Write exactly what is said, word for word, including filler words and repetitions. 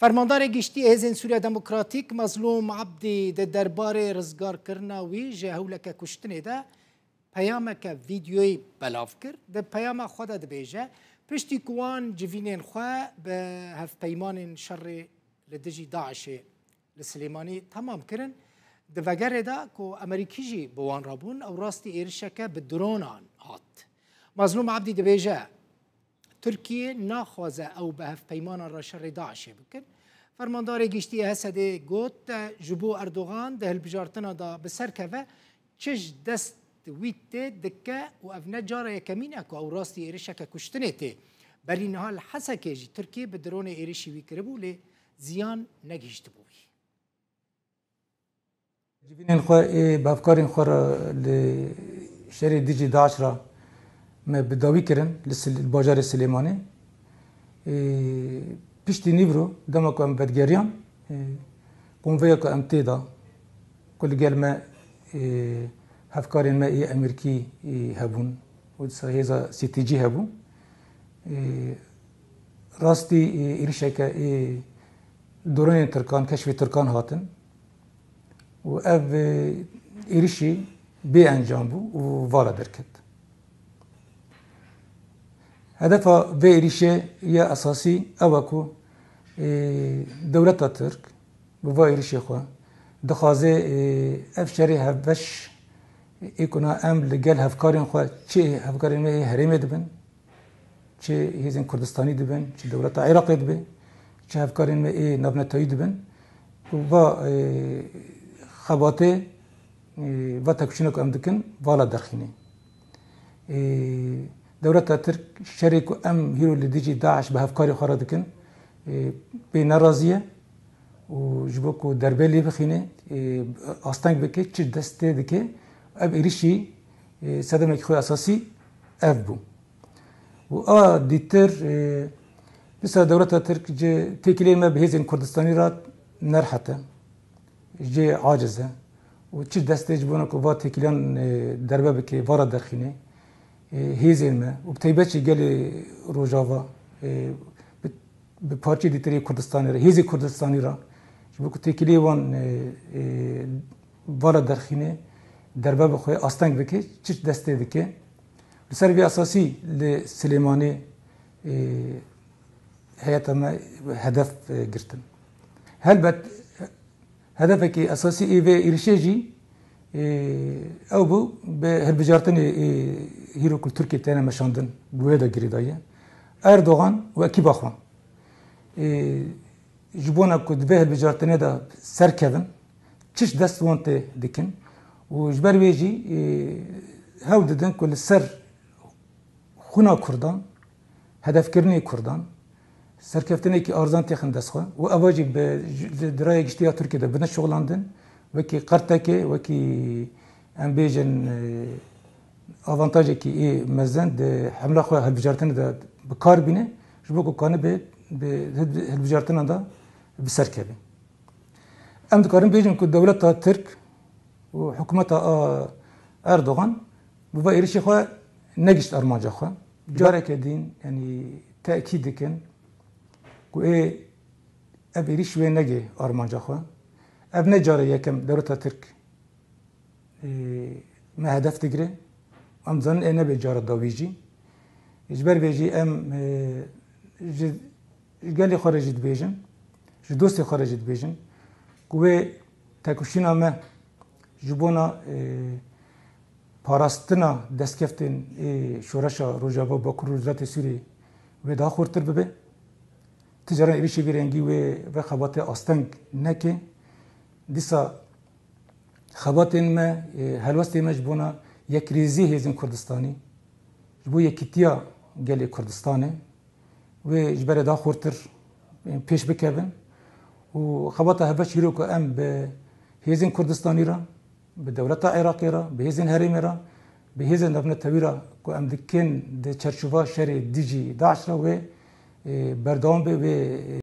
Fermandarê Giştî Hêzên Sûriya Demokratîk Mezlûm Ebdî di derbarê rizgarkirina wî ji hewleke kuştinê de peyameke vîdyoyî belav kir. Di peyama xwe de dibêje, piştî ku wan civînên xwe bi hevpeymanên şerê li dijî DAIŞê li Silêmanî temam kirin, di vegerê de ku Emerîkî jî bi wan re bûn, ew rastî êrişeke bi dronan hat. Mezlûm Ebdî dibêje, Tirkiye naxwaze ew bi hevpeymanan re şerê DAIŞê bikin. Fermandarê Giştî yê H S D'ê got, ji bo Erdogan di hilbijartina de bi ser keve, çi ji dest wî tê dike û ev ne cara yekemîn e ku ew rastî êrişeke kuştinê tê. Berî niha li Hesekê jî Tirkiye bi dronê êrişî wî kiribû, lê ziyan negihîştibû wî. Civînên xwe ê bi hevkarên xwe re li şerê dijî DAIŞ re me bi dawî kirin li Sil-, li bajarê Silêmanê. Ê, piştî nîvro dema ku em vedgeriyan, ê, konvoya ku em tê de ku li gel me, ê, hevkarên me ê Emerîkî, ê, hebûn û hêza C T G hebû. Ê, rastî, ê, êrişeke ê dronên Tirkan, keşfê Tirkan hatin û ev, ê, êrişî bê encam bû û vala derket. Hedefa vê êrişê ya esasî ew e ku, ê, dewleta Tirk bi va êrişê xwe dixwaze, ê, ev şerê hevbeş ê ku na em li gel hevkarên xwe, çi hevkarên me ê herêmê dibin, çi hêzên Kurdistanî dibin, çi dewleta Iraqê dibe, çi hevkarên me ê navnetewî dibin û va, e, xebatê, e, va têkoşîna ku em dikin, vala derxîne. E, dewleta Tirk şerê ku em hîro li dijî DAIŞ bi hevkarê xwe re dikin, e, pê nerazî ye û ji bo ku derbe lê bixîne, e, asteng bike, çi destê dike, ev êrişî, e, sedemekî xwe esasî ev bû. Û a dîtir, e, dîsa dewleta Tirk ji têkiliyên me bi hêzên Kurdistanî re nerhet e, jê aciz e. Û çi destê ji bona ku va têkiliyan, e, derve bike, va re derxîne, e, hêzên me û bi taybet jî gelê Rojava, e, bi, bi parçeyê dîtir yê Kurdistanê re, hêzê Kurdistanî re, ji bo ku têkiliyê wan, e, e, va re derxîne, derve bixwe, asteng bike, çi destê dike. Li ser vê esasî li Silêmanê, e, heyeta me hedef, e, girtin. Helbet hedefekî esasî ê vê êrişê jî, e, ew bû bi hilbijartinê, e, hîro ku li Tirkiyê têne meşandin, bi wê de girêdayî ye. Erdogan û ekîba xwe, e, ji bona ku di vê hilbijartinê de serkevin, çi ji dest wan tê dikin û ji ber wê jî, e, hewl didin ku li ser xwina Kurdan, hedefkirinê Kurdan, serkeftinekî arzan têxin dest xwe û eva jî bi, di, di raya giştî ya Tirkiyê de bine şixulandin, wekî Qertekê, wekî, em bêjin, e, avantajekî ê mezin di hemla xwe hilbijartinê de bi kar bîne, ji bo ku kanibe bi hilb-, hilbijartinan de bi ser keve. Em dikarin bêjin ku dewleta Tirk û hikûmeta a Erdogan bi va êrişê xwe negişt armanca xwe. Careke din, yanî tekîd dikin ku ê ev êrîş wê negê armanca xwe. Ev ne carê yekem dewleta Tirk, e, me hedef digire. Em dizanin ê nebe cara dawî jî. Ji ber vê jî em, e, ji, ji gelê xwe re jî dibêjin, ji dostê xwe re jî dibêjin ku wê tekoşîna me ji bona, e, parastina destkeftên, e, şoreşa Rojava Bakur û Rojhilatê Sûriyê wê daha xurtir bibe. Ti caran êrişê vî rengî wê vê xebatê asteng neke. Dîsa xebatên me, e, helwestên me ji bona yekrêzî hêzên Kurdistanî, ji bo yekîtiya gelê Kurdistanê, wê ji berê da xurtir, e, pêş bikevin û xebata hevbeş hîro ku em bi hêzên Kurdistanî re, bi dewleta Iraqê re, bi hêzên herêmê re, bi hêzên navnetewî re ku em dikin di çerçova şerê dijî DAIŞ re wê, e, berdewam be, wê, e,